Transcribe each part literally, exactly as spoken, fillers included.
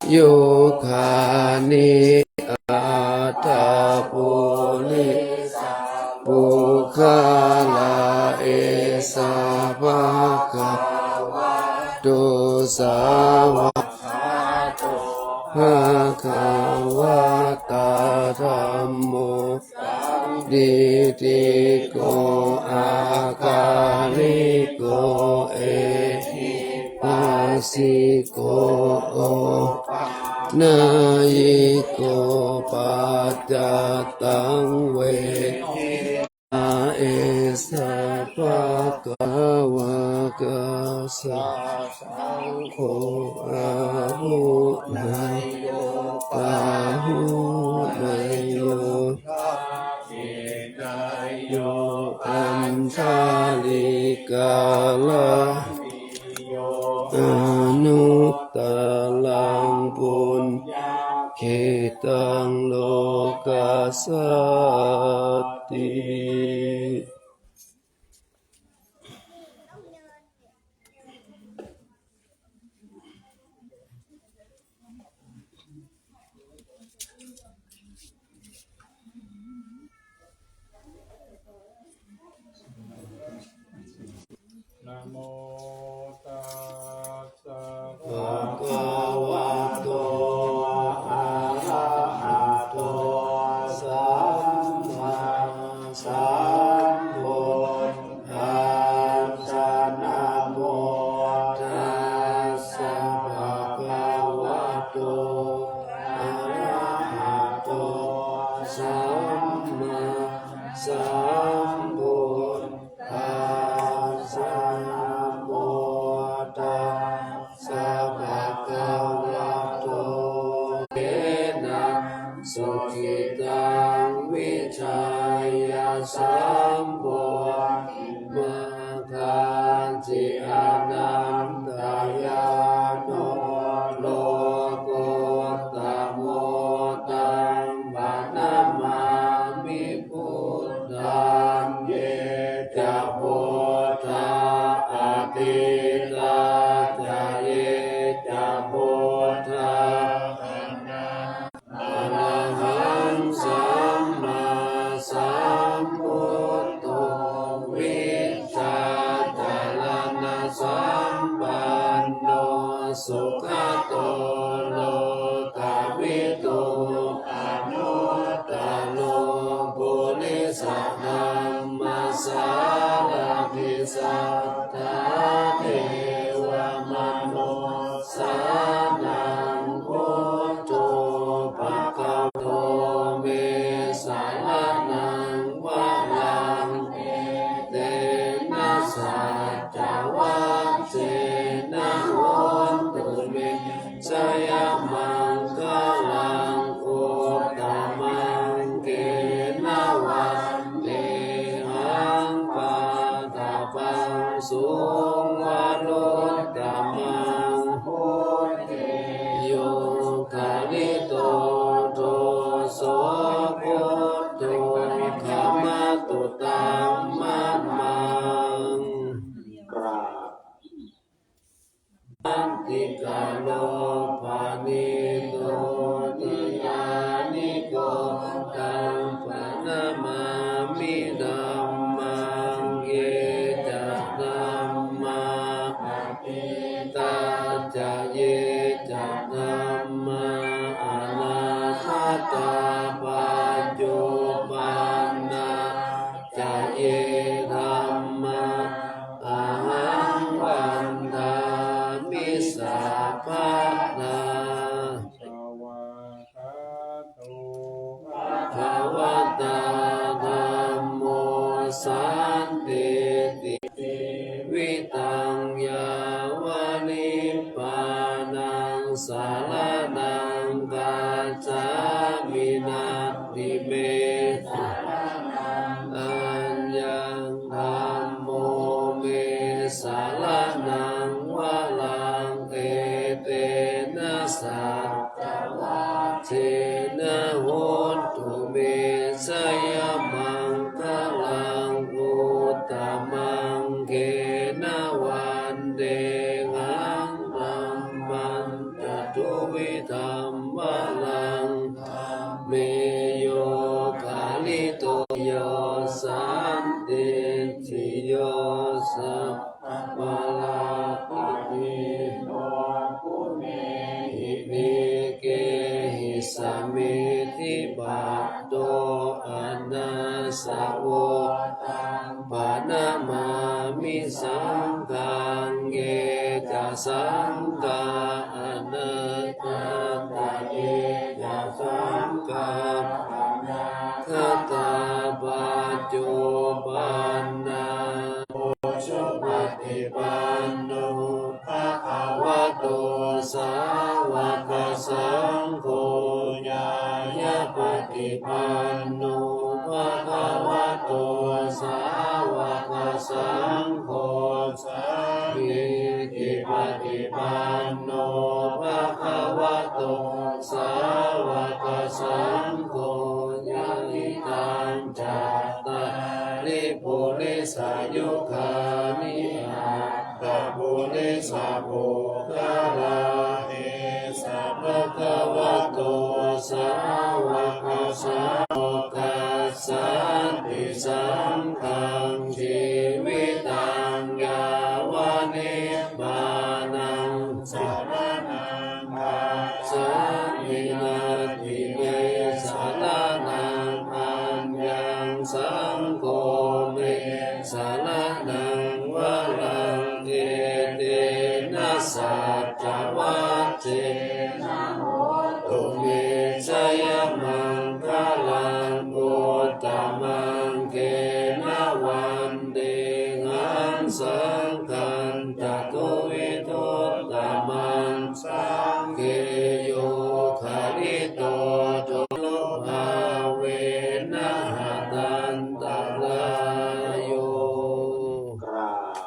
Yugāni aṭṭha purisa puggalā, esa bhagavato sāvakato, bhagavatā dhammo sandiṭṭhiko akāliko ehipassiko opanayiko paccattaṃ veditabbo. Esa bhagavā saṅgho āhuneyyo pāhuneyyo dakkhiṇeyyo añjalikaraṇīyo anuttaraṃ puññakkhettaṃ lokassāti. Namo tassa bhagavato arahato sammāsambuddhassa. Namo tassa bhagavato arahato sammāsambuddhassa. Namo tassa bhagavato arahato sammāsambuddhassa. Sukhittaṃ vihāya sambodhimuttamaṃ. Ācikkhati anantañāṇo lokuttamo, taṃ paṇamāmi buddhaṃ. Ye ca buddhā atītā ca, ye ca buddhā arahaṃ sammāsambuddho vijjācaraṇasampanno sugato lokavidū anuttaro purisadammasārathi satthā devamanu ssānaṃ buddho bhagavato me saraṇaṃ varaṃ, etena saccavajjena hotu me jayamaṅgalaṃ. Uttamaṅgena vandehaṃ pādapaṃsuṃ varuttamaṃ, yo khalito doso buddho khamatu taṃ mamaṃ. กราบ Santikaro paṇīto niyyāniko, taṃ paṇamāmi dhammaṃ. Ye ca dhammā atītā ca, ye ca dhammā anāgatā, paccuppannā ca ye dhammā, ahaṃ vandāmi sabbadā. Svākkhāto bhagavatā dhammo sandiṭṭhiko, jīvitaṃ yāva nibbānaṃ saraṇaṃ gacchāmi. Natthi me saraṇaṃ aññaṃ, dhammo me saraṇaṃ varaṃ, etena saccavajjena hotu me jayamaṅgalaṃ. Uttamaṅgena vandehaṃ dhammañca duvidhaṃ varaṃ dhamme yo khalito yo sandiṭṭhiyo sabbapallapanīyo guṇehi nekehi samiddhipatto anāsavo taṃ paṇamāmi saṅghaṃ. Ye ca saṅghā anattā ye ca saṅghā anāgatā paccuppannā supaṭipanno bhagavato sāvakasaṅgho ñāyapaṭipanno bhagavato sāvakasaṅgho sāmīcipaṭipanno bhagavato sāvakasaṅgho yadidaṃ cattāri purisayugāni aṭṭha purisapuggalā esa bhagavato sāvakasaṅgho ākāsaṭṭhi saṅghaṃ jīvitaṃ yāva nibbānaṃ saraṇaṃ gacchāmi. Natthi me saraṇaṃ aññaṃ saṅgho me saraṇaṃ varaṃ etena saccavajjena hotu me jayamaṅgalaṃ. Uttamaṅgena vandehaṃ saṅghañca duvidhottamaṃ saṅghe yo khalito dāyānubhāvena hatantarāyo. กราบ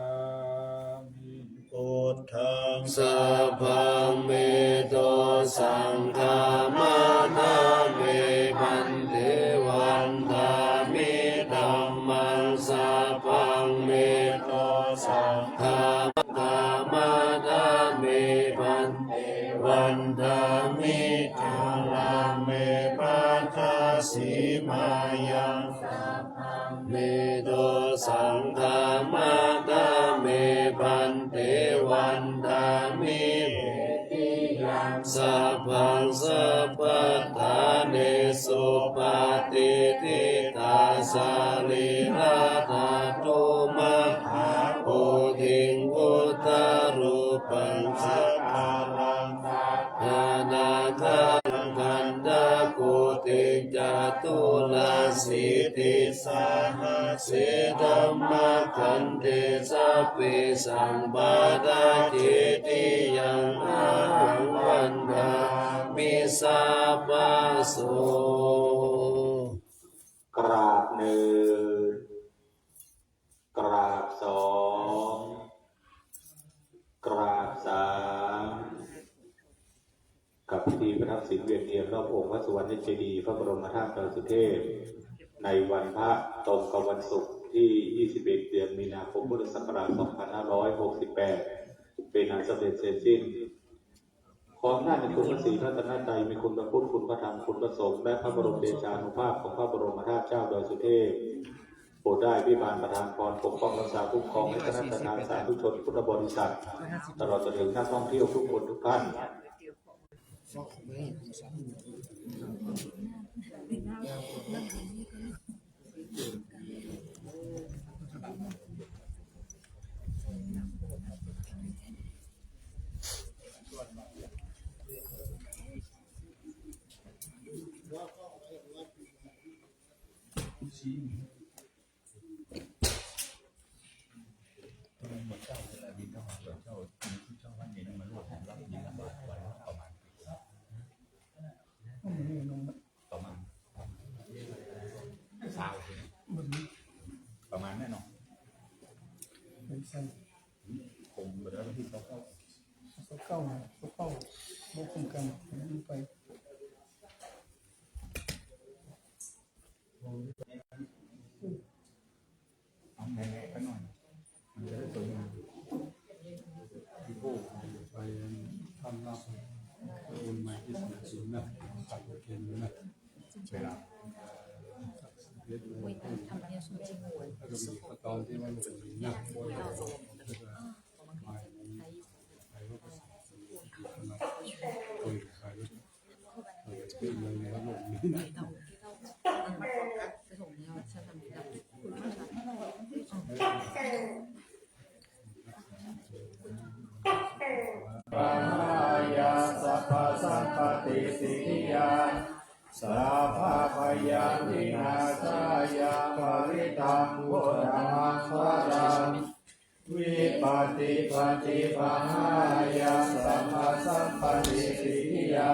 Vandāmi buddhaṃ sabbaṃ me dosaṃ khamatha me bhante. Vandāmi dhammaṃ sabbaṃ me dosaṃ khamatha me bhante. Vandāmi kāraṃ me bhante sīmāyaṃ me dosaṃ khamatha me bhante. Vandāmi cetiyaṃ sabbaṃ sabbaṭṭhāne supatiṭṭhitā sarīradhātu mahābodhiṃ buddharūpaṃ sakalaṃ sadā ṭṭhānagaraṃ gandhakuṭiṃ caturāsītisahassi dhammakkhandhe sabbesaṃ bhante cetiyaṃ ahaṃ vandāmi sabbaso. กราบหนึ่ง กราบสอง กราบสาม กับพิธีประทับศีลเวียนเทียนรอบองค์พระสุวรรณเจดีย์พระบรมธาตุดอยสุเทพ ในวันพระตรงกับวันศุกร์ที่ ยี่สิบเอ็ด เดือนมีนาคม พุทธศักราช สองพันห้าร้อยหกสิบแปด เป็นอันสำเร็จเสร็จสิ้น ขออำนาจแห่งคุณพระศรีรัตนตรัย มีคุณพระพุทธ คุณพระธรรม คุณพระสงฆ์ และพระบรมเดชานุภาพของพระบรมธาตุเจ้าดอยสุเทพ โปรดได้อภิบาลประทานพร ปกป้องรักษาคุ้มครองให้คณะสัตยาสาธุชนพุทธบริษัท ตลอดจนถึงนักท่องเที่ยวทุกคนทุกท่าน ประมาณซาว ประมาณนั้นเนาะ เป็นสั้น คงบ่ได้วันที่เก้า เก้า เก้า บ่คุ้มกัน มันไป เอาแหน่ๆ ไปหน่อย มันจะได้สวยงาม ศีลนะ ตัดเกณฑ์นะ เวลา แล้วก็มีขั้นตอนที่ว่าหลวงปู่นะ pahāya sabbasampattisiddhiyā, sabbabhayavināsāya parittaṃ brūtha maṅgalaṃ. Vipattipaṭibāhāya sabbasampattisiddhiyā,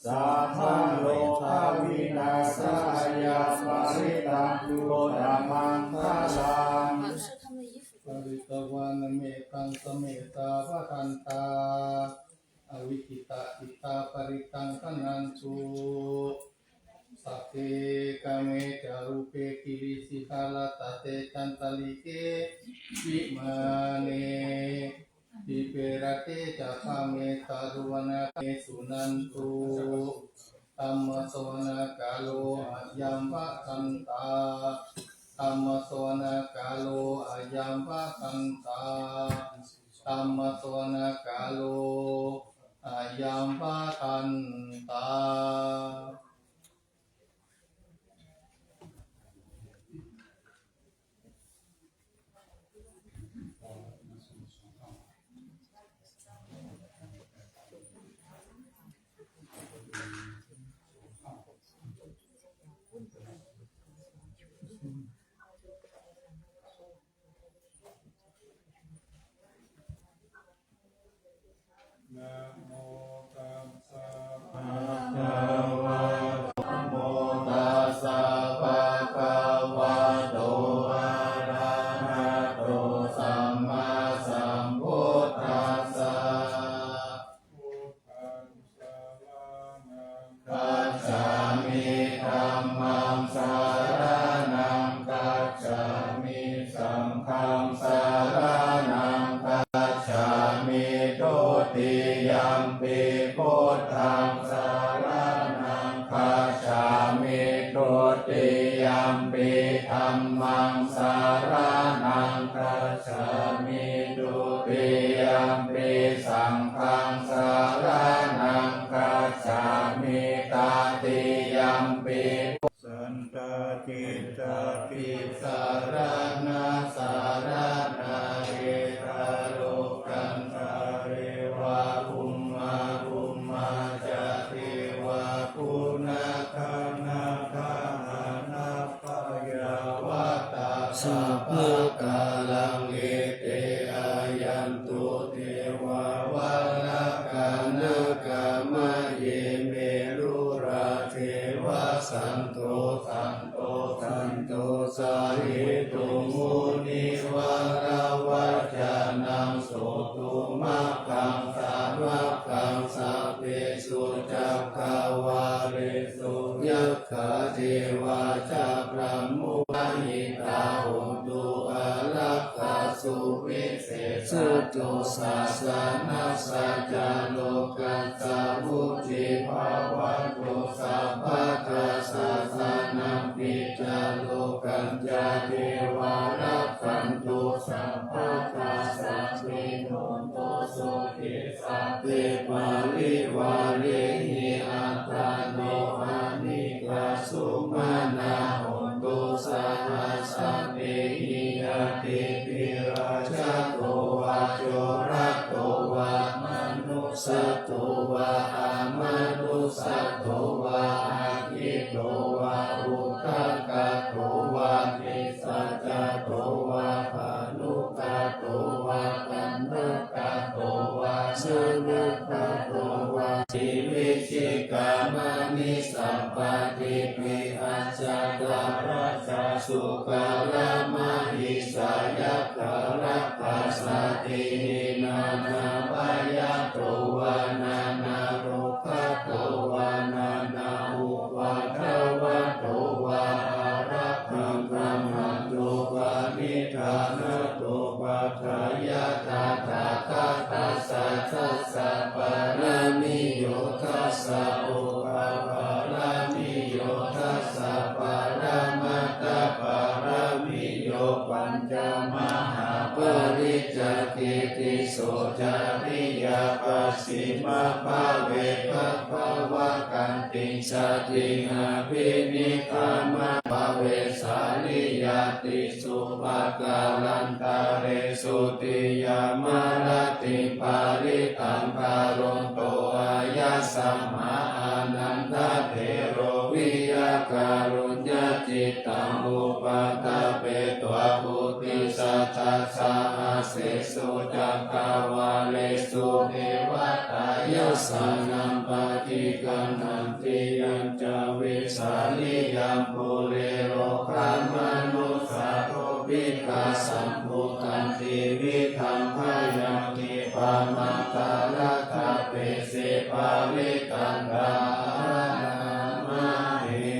sabbarogavināsāya parittaṃ brūtha maṅgalaṃ. Pharitvāna mettaṃ sametā bhadantā, avikkhittacittā parittaṃ bhaṇantu. Sagge kāme ca rūpe girisikharataṭe cantalikkhe vimāne, dīpe raṭṭhe ca gāme taruvanagahane suṇantu dhammassavanakālo ayaṃbhadantā. Dhammassavanakālo ayaṃbhadantā. Dhammassavanakālo ayaṃbhadantā. Namo tassa bhagavato, namo tassa bhagavato arahato sammāsambuddhassa. Buddhaṃ saraṇaṃ gacchāmi. Dhammaṃ saraṇaṃ gacchāmi. Saṅghaṃ saraṇaṃ gacchāmi. Dutiyampi buddhaṃ saraṇaṃ gacchāmi. Dutiyampi dhammaṃ saraṇaṃ gacchāmi. Dutiyampi saṅghaṃ saraṇaṃ gacchāmi. Tatiyampi sattacittā tisaraṇasaraṇā, ye ca lokandhare va bhummā bhummā ca devā guṇagaṇatthā anappayāvatā sabbakāraṃ, ete āyantu devā valakā nāgā mahiddhi merurājeva santo santo santosahetuṃ munivaravacanaṃ sotumaggaṃ samaggaṃ sabbesu cakkavāḷesu yakkha devā ca brahmā ca hitvānantarahitā hontu, ārakkha suvisesā. Satthu sāsanassa ca lokassa vuḍḍhī bhavantu sabbadā. Sāsanampi ca lokañca devā rakkhantu sabbadā. Sabbe hontu sukhī sabbe parivārehi attano anīghā sumanā hontu saha sabbehi ñātibhi. Rājato vā corato vā manussato vā amanussato vā aggito vā udakato vā disajjato vā bāhugato vā kaṇṭakato vā janappato vā vijjikā maṇisappadīpiaccha tāraccha sūkaramahisayakkharakkhasā tiṇṇannābhayato vā nānārogato vā nānāupaddavato vā ārakkhaṃ gaṇhantu paṇidhānato paṭṭhāya tathāgatassa dasa pāramiyo dasa upapāramiyo dasa paramatthapāramiyo pañca mahāpariccāge tisso cariyā pacchimabhave gabbhāvakkantiṃ jātiṃ abhinikkhamāya vesāliyā tisu pākārantaresu tiyāmarattiṃ parittaṃ karonto āyasmā ānandatthero viya kāruññacittaṃ upaṭṭhapetvā koṭisatasahassesu cakkavāḷesu devatā yassāṇaṃ paṭiggaṇhanti. Yañca vesāliyaṃ pure rogāmanussadubbhikkhasambhūtaṃ tividhaṃ bhayaṃ khippamantaradhāpesi parittaṃ taṃ bhaṇāma he.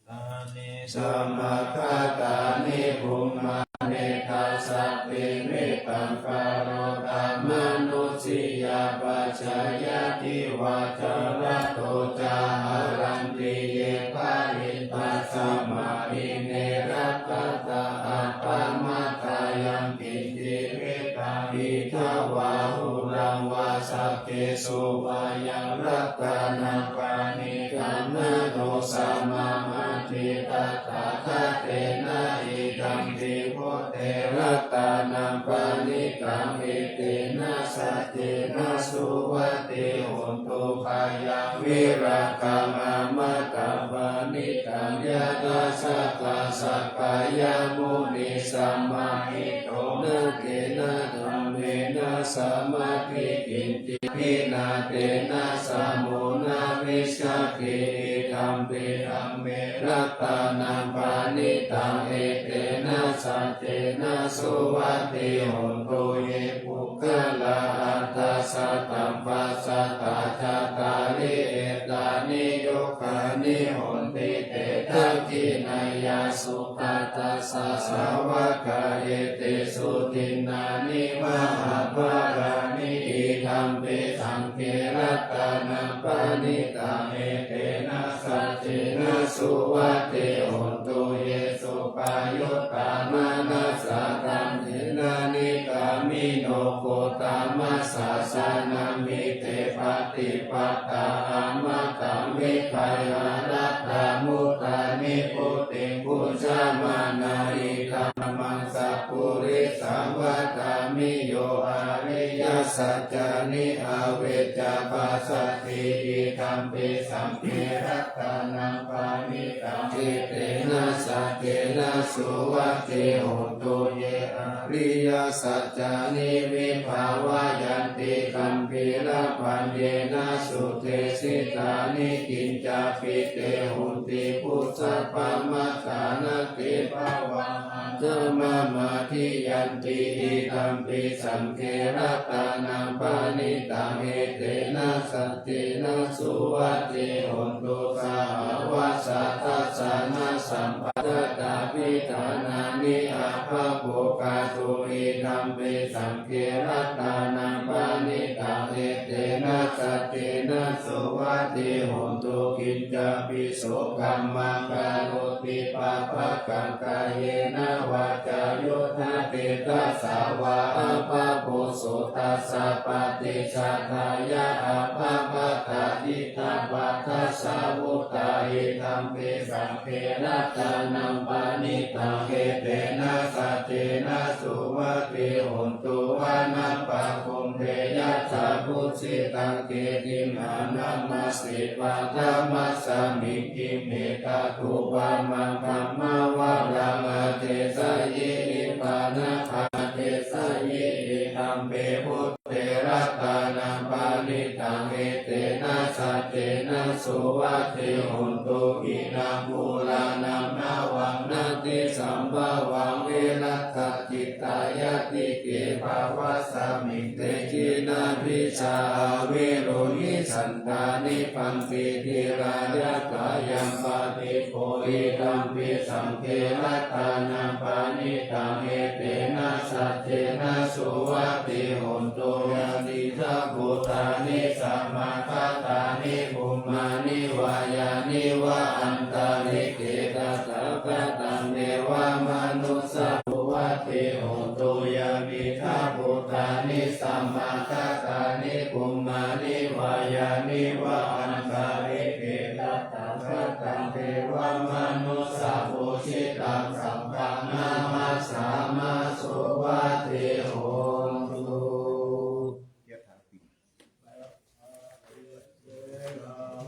Bhūtāni samāgatāni bhummā mettā sabbe mettaṃ karotha mānusiyā pajāya divā ca ratto ca haranti ye baliṃ tasmā hi ne rakkhatha appamattā. Yaṅkiñci vittaṃ idha vā huraṃ vā saggesu vā yaṃ ratanaṃ paṇītaṃ na no samaṃ atthi tathāgatena idampi buddhe ratanaṃ paṇītaṃ etena saccena suvatthi hotu. Khayaṃ virāgaṃ amataṃ paṇītaṃ yadajjhagā sakyamunī samāhito na tena dhammena samatthi kiñci vina tena samo na vijjati idampi dhamme ratanaṃ paṇītaṃ etena saccena suvatthi hotu. Ye puggalā aṭṭha sataṃ pasatthā cattāri etāni yugāni honti te dakkhiṇeyyā sugatassa sāvakā etesu dinnāni mahapphalāni idampi saṅghe ratanaṃ paṇītaṃ etena saccena suvatthi hotu. Ye suppayuttā manasā daḷhena nikkāmino gotamasāsanamhi te pattipattā amataṃ vigayha laddhā mudhā nibbutiṃ bhuñjamānā idampi dhamme sappurisaṃ vadāmi yo ariyasaccāni avecca passati idampi saṅghe ratanaṃ paṇītaṃ etena saccena suvatthi hotu. Ye ariyasaccāni vibhāvayanti gambhīrapaññena sudesitāni kiñcāpi te honti phuṭṭhappamattā na te bhavaṃ aṭṭhamamādiyanti idampi saṅghe ratanaṃ paṇītaṃ etena saccena suvatthi hotu. Sahāvassa dassanasampanno cattāpi dānāni abhabbo kātuṃ idampi saṅghe ratanaṃ paṇītaṃ etena saccena suvatthi hotu. Kiñcāpi so kammaṃ karoti pāpakaṃ kāyena vācāyuda cetasā vā abhabbo so tassa paṭicchādāya abhabbatā diṭṭhapadassa vuttā idampi saṅghe ratanaṃ paṇītaṃ etena saccena suvatthi hotu. Vanappagumbe yattha kuṭṭhitaṃ kheṭṭhimānamāsi paṭhamasmiṃ khippetha thūpamakkhaṃ mā varaṃ adesayi ittha na adesayi idampi buddhe ratanaṃ paṇītaṃ etena saccena suvatthi hotu. Khīṇaṃ purāṇaṃ navaṃ natthi sambhavaṃ virattha cittā yatike bhavasmiṃ te khīṇabījā avirūḷhichandā nibbanti dhīrā yathāyampadīpo idampi saṅghe ratanaṃ paṇītaṃ etena saccena suvatthi hotu. Yadi daṃ bhūtāni samāgatāni bhummāni vā yāni va antalikkhe tathāgataṃ devamanussapūjitaṃ suvatthi hotu. Yadi daṃ bhūtāni samāgatāni bhummāni vā yāni va antalikkhe tathāgataṃ devamanussapūjitaṃ saṅghaṃ namassāma suvatthi hotu.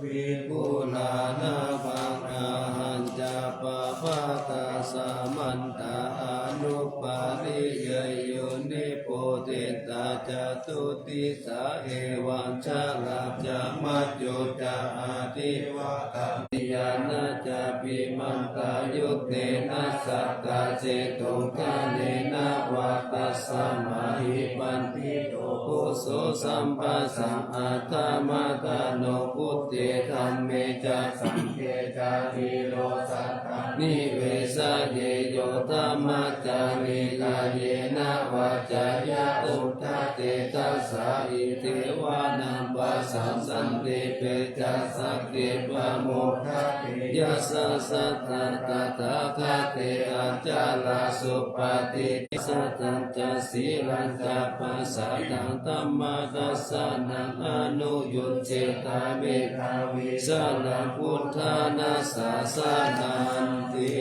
Vipulā nāgaṃ āgañca pabhātā samantā anupādiye yo nipatitā ca tuddisā evaṃ jarā ca maraṇo ca atīvata yāna ca pimaṃ tayuttena satta cetukkhaṇena vā tasmā hi paṇḍito bhuso sambhataṃ aṭṭhamāgano buddhe dhamme ca saṅghe ca dhīro sattā nivesaye yo dhammacārī kāyena vācāya uda tedasā iddhiva naṃ pasassanti peca sagge pamodati. Yasasā tathāgate acarā supatiṭṭhāsi sīlañca dassaṃ dhammaṃ dassanāni anuyuñjitā medhāvī sarabbuddhāna sāsananti.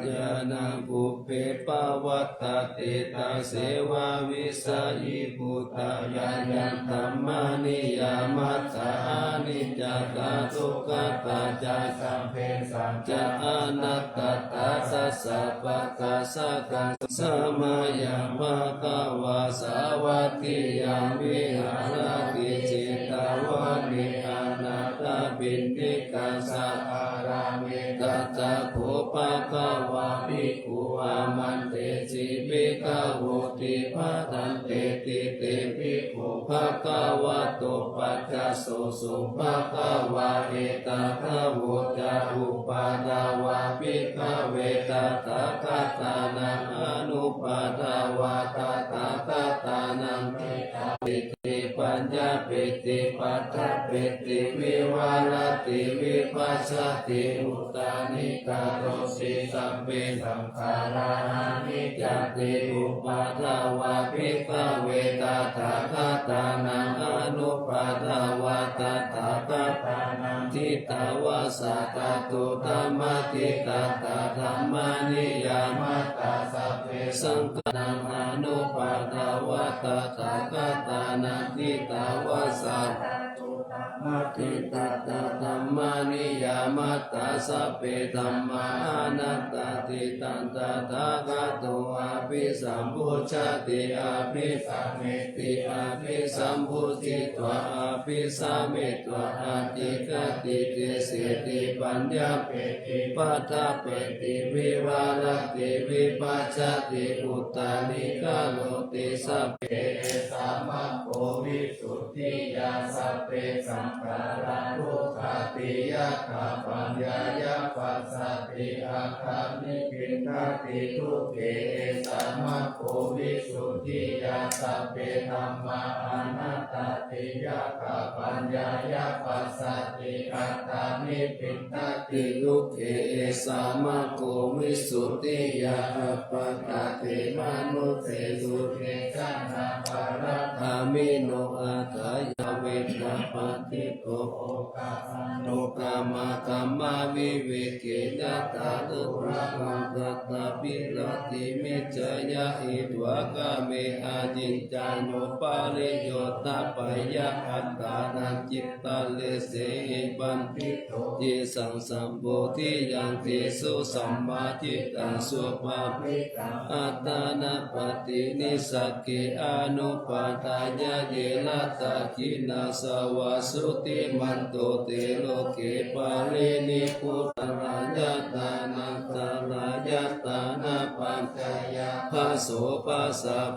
Yānaṃ pubbe pavattati taseva visayibhūtā yaṃ yaṃ dhammaniyāmatā aniccatā dukkhātā ca sabbe sattā anattā tassa pāpaggaṃ samayam bhagavā sāvatthiyaṃ viharati jetavane anāthapiṇḍikassa ārāme tathā kho bhagavā bhikkhū āmantesi bhikkhavoti. Bhadanteti te bhikkhū bhagavato paccassosuṃ. Bhagavā etadavoca. Uppādā vā bhikkhave tathāgatānaṃ anuppādā vā tathāgatānaṃ ṭhitā peti paññapeti paṭṭhapeti vivarati vibhajati uttānīkaroti sabbe saṅkhārā aniccāti. Uppādā vā bhikkhave tathāgatānaṃ anuppādā vā tathāgatānaṃ ṭhitā va sā dhātu dhammaṭṭhitatā dhammaniyāmatā sabbe saṅkhārā anuppādā vā tathāgatānaṃ ṭhitā va sā dhātu dhammaṭṭhitatā dhammaniyāmatā sabbe dhammā anattāti. Taṃ tathāgato abhisambujjhati abhisameti abhisambujjhitvā abhisame tvā ācikkhati deseti paññapeti paṭṭhapeti vivarati vibhajati uttānīkaroti sabbe esa maggo visuddhiyā sabbe saṅkhārā dukkhāti yathābhaññāya passati attāni piṇḍati dukkhe esa maggo visuddhiyā sabbe dhammā anattāti yathābhaññāya passati attāni piṇḍati dukkhe esa maggo visuddhiyā appakāti manussesu cetanaparatā mino attayā veyyābādhiko oghappaṇṇo kamākamāvivekiyathā tūlakaṃ kattābhirattimiccheyya hitvānāme aci ccānupariyodapeyya attānaṃ cittaṃ lesehi paṇḍito ye saṃsambodhiyaṃ tesu sammācittaṃ subhāvitaṃ attānappattini sagge anupādāya ye laddhakkhiṇā Yasavā jutimanto te loke pariṇibbutānaṃ, āyatanattaraññātānaṃ, phaṇṇānānāpaccayā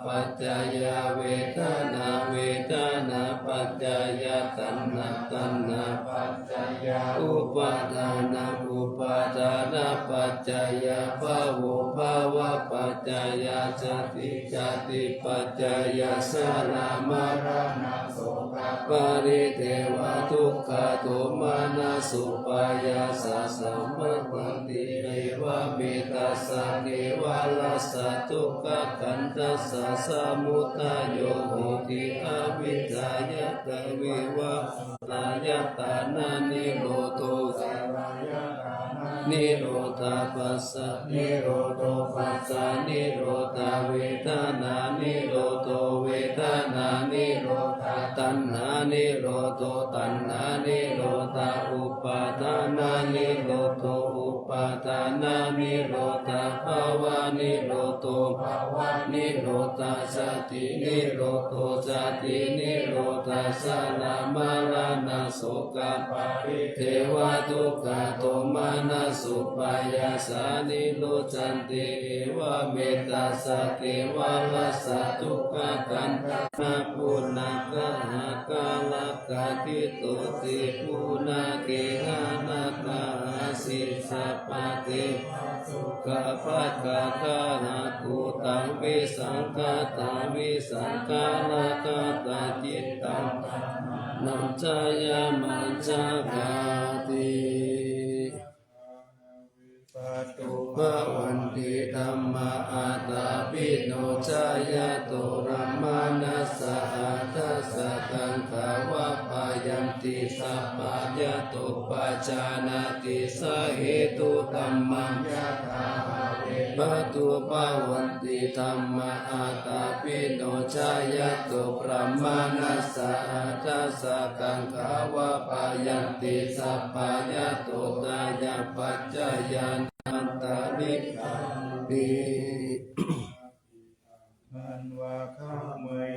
paccayā vedanā, vedanāpaccayā taṇhā, taṇhāpaccayā upādānaṃ, upādānapaccayā bhavo, bhavapaccayā jāti, jātipaccayā jarāmaraṇasoka paridevadukkhadomanassupāyāsā saṃvattanti. Evametassa kevalassa dukkhakkhandhassa samudayo hoti, avijjāya tveva āyatanaṃ nirodho, nirodhā passa, nirodho passa nirodhā, vedanā nirodho, vedanā nirodhā, taṇhā nirodho, taṇhā nirodhā, upādānanirodho, upādānanirodhā, bhavanirodho, bhavanirodhā, jātinirodho, jātinirodhā, jarāmaraṇasoka paridevadukkhadomanassupāyāsā nirujjhanti. Evametassa kevalassa dukkhakkhandhassa punakkhaṇakārakkhaṭṭhito te punakkhehanatthāsi. Sabbadeva sokappattā bhutāvisaṅkhattā, visaṅkhārahitatā, cittaṃ dhammānañca yamaññagāti. Bhavanti dhammā attāpi no cāyato brāhmaṇassa addhasakaṅkhā va pāyanti, sappayatto pajānāti sahetu dhammaṃ yathābhave. Bhātu bhavanti dhammā attāpi no cāyato brāhmaṇassa addhasakaṅkhā va pāyanti, sappayatto cāyapaccayānattarikampi.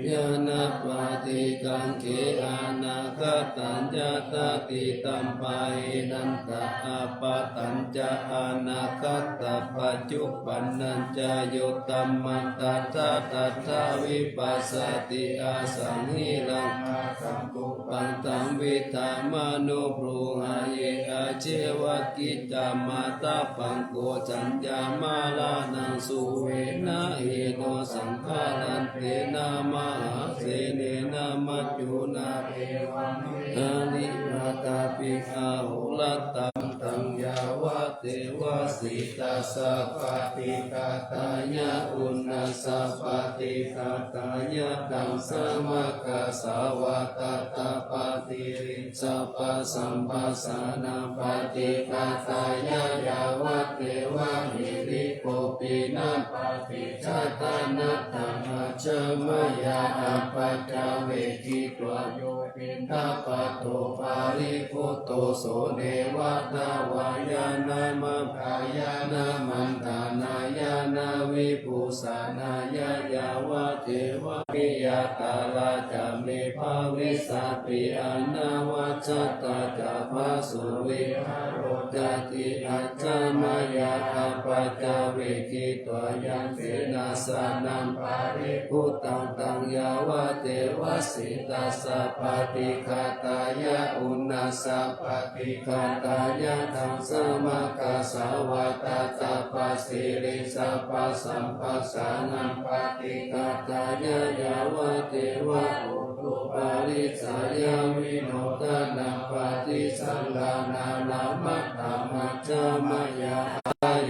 Yāna paṭikaṅkhe anāgataṃ yadatthi taṃ pahīnantaṃ, appattañca anāgatapaccuppannañca yo dhammaṃ tattha tattha vipassati, asaṃhīraṃ asaṅkuppaṃ taṃ viddhā manubrūhaye. Ajjeva kiccamātappaṃ ko jaññā maraṇaṃ suve, na hi no saṅgarantena mahāsenena maccunā, evaṃ viharitatthaṃ ahorattamatanditaṃ, yāvadeva sītassa paṭighātāya uṇhassa paṭighātāya, ḍaṃsamakasavātātapatiri sabbasampassānaṃ paṭighātāya, yāvadeva hirikopinapaṭicchādanatthaṃ ajja mayā apaccavekkhitvā, yo piṇḍapāto paribhutto, so neva davāya na madāya na maṇḍanāya na vibhūsanāya, yāvadeva niyyānārā ca me bhavissati, anavajjatā ca phāsuvihāro cāti. Ajja mayā apaccavekkhitvā yaṃ senāsanaṃ paribhuttaṃ, taṃ yāvadeva sītassa paṭighātāya, uṇhassa paṭighātāya, ḍaṃsamakasavātātapatiri sabbasampassānaṃ paṭighātāya, yāvadeva utuparissayavinodanapaṭisallānārāmatthaṃ, ajja mayā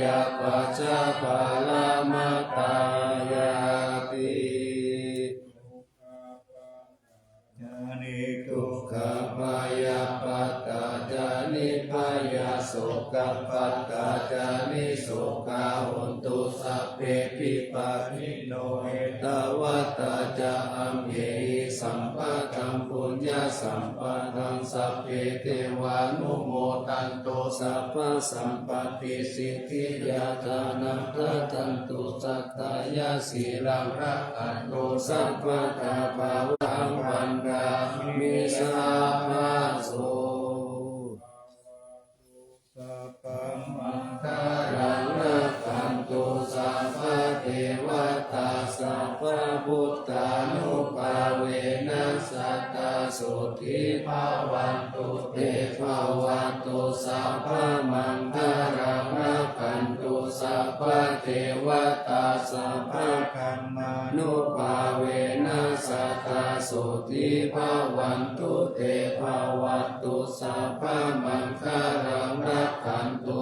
apaccaparamatāyāti. Niddukkhā bhayappattā ca nibbhayā sokappattā ca nissokā hontu sabbepi pāṇino. Ettāvatā ca amhehi sambhataṃ puññasampadaṃ sabbe devānumodantu sabbasampattisiddhiyā. Dānaṃ dadantu saddhāya sīlaṃ rakkhantu sabbadā bhāvanā vandāmi sabbaso. Sabbamaṅgalaṃ rakkhantu sabbadevatā, sabbabuddhānubhāvena sadā sotthī bhavantu te. Bhavatu sabbamaṅgalaṃ rakkhantu sabbadevatā, sabbadhammānubhāvena sadā sotthī bhavantu te. Bhavatu sabbamaṅgalaṃ rakkhantu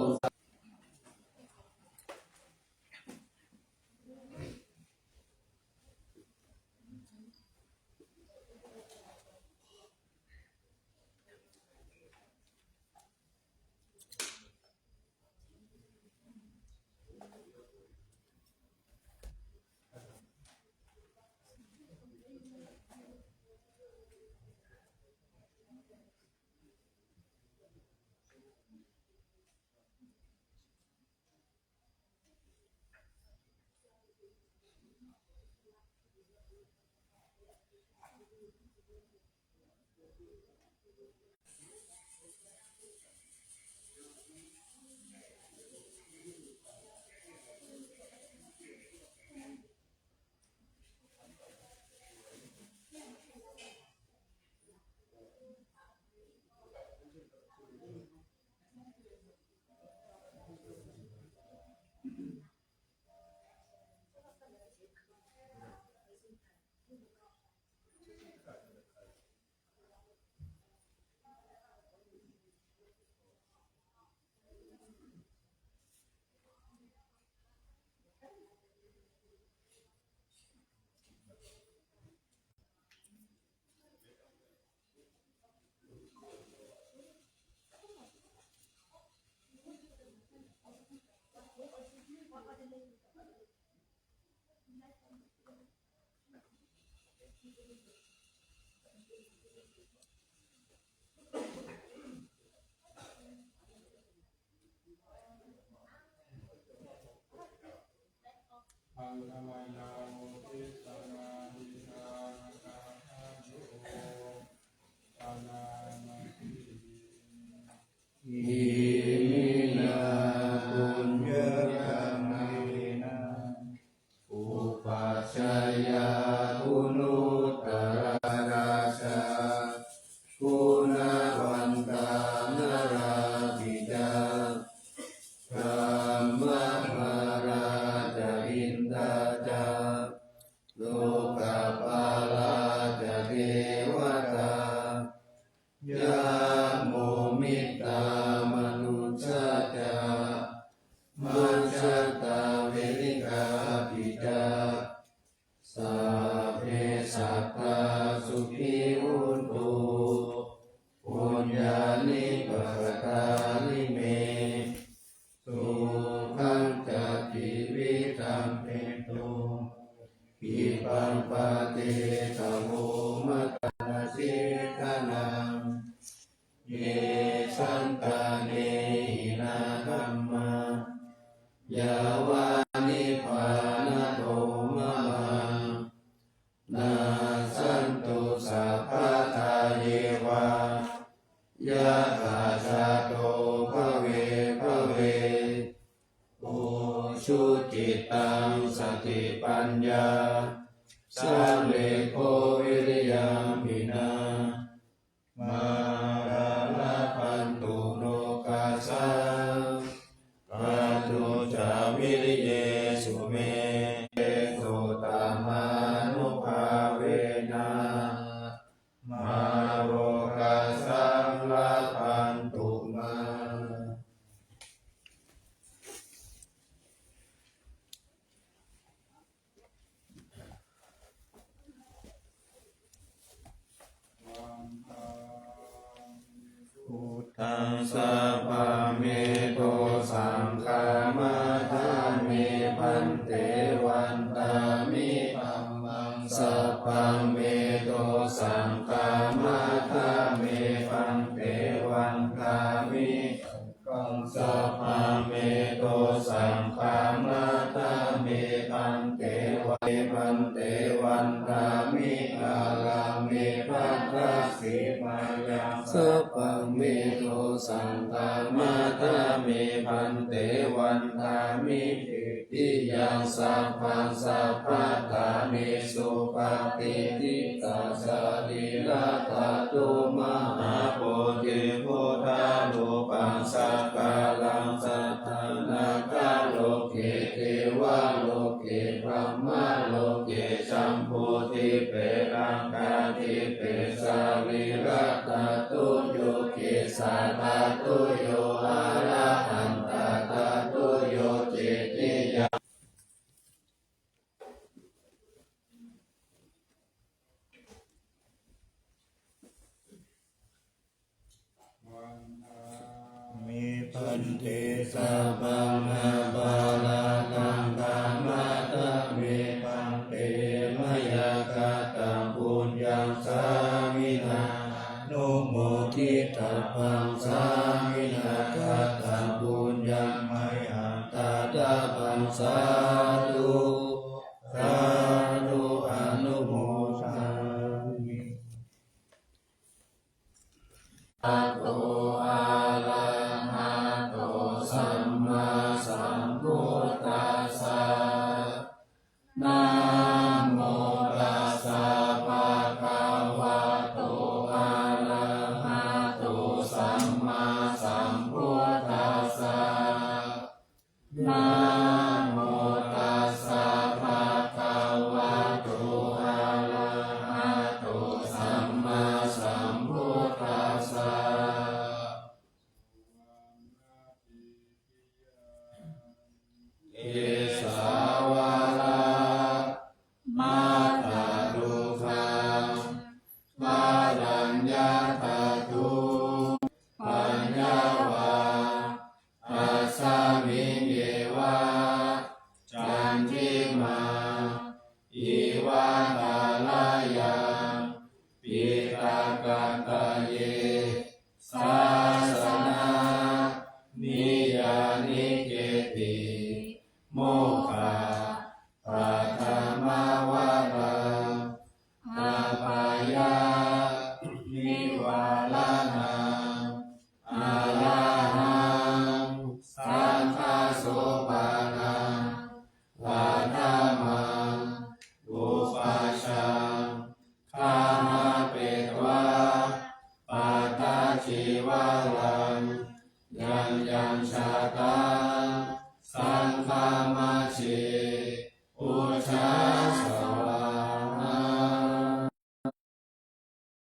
Iminā puññakammena upajjhāyā guṇuttarā, guṇavantā narāpi ca, brahmamārā ca indā ca lokapālā ca devatā, yamo mittā manussā ca, majjhattā verikāpi ca, sabbe sattā sukhī hontu, puññāni pakatāni me, sukhañca tividhaṃ dentu, khippaṃ pāpetha vo mataṃ. Ye santāne hinā dhammā, yāva nibbānato mamaṃ, nassantu sabbadā yeva, yattha jāto bhave bhave. Ujucittaṃ satipaññā, sallekho viriyamhinā, mārā labhantu nokāsaṃ, pāthu ca viriyesu me. Te uttamanugbhāvena, mārokāsaṃ labhantu mā. Buddhaṃ sabbameto saṅghamācāmi bhante, vandāmi dhammaṃ sabbameto saṅghamācāmi bhante, vandāmi sabbameto saṅghamācāmi bhante, va- bhante, vandāmi ārāme Sabbaṃ me dosaṃ khamatha me bhante, vandāmi cetiyaṃ sabbaṃ sabbaṭṭhānesu patiṭṭhita sarīradhātu mahābodhiṃ buddharūpaṃ sakalaṃ sadā nāgaloke devaloke brahmaloke jambudīpe gangādīpe sarīradhātuyo kesādhātuyo arahantātūyo cetiyaṃ me bhante sabbaṃ aparādhaṃ khamatha me bhante, mayā kataṃ puññaṃ sāminā anumoditabbaṃ, sāminā kataṃ puññaṃ mayhaṃ dātabbaṃ, sādhu sādhu anumodāmi. Arahato sammāsambuddhassa. Namo tassa bhagavato arahato sammāsambuddhassa. Namo tassa bhagavato arahato sammāsambuddhassa. Kesāvalā mātā dukkhaṃ paraññatha dukkhaṃ, pāññā vā tasmiṃ yeva candimā iva tarāyaṃ piṭakattaye sāsana niyyāniketti mokkhapaṭhamavaram apāya nivāraṇaṃ arahaṃ saṅghasopaṇaṃ paṭhamaṃ upajjhaṃ gahapetvā pattacīvaraṃ yaṃ yaṃ jātaṃ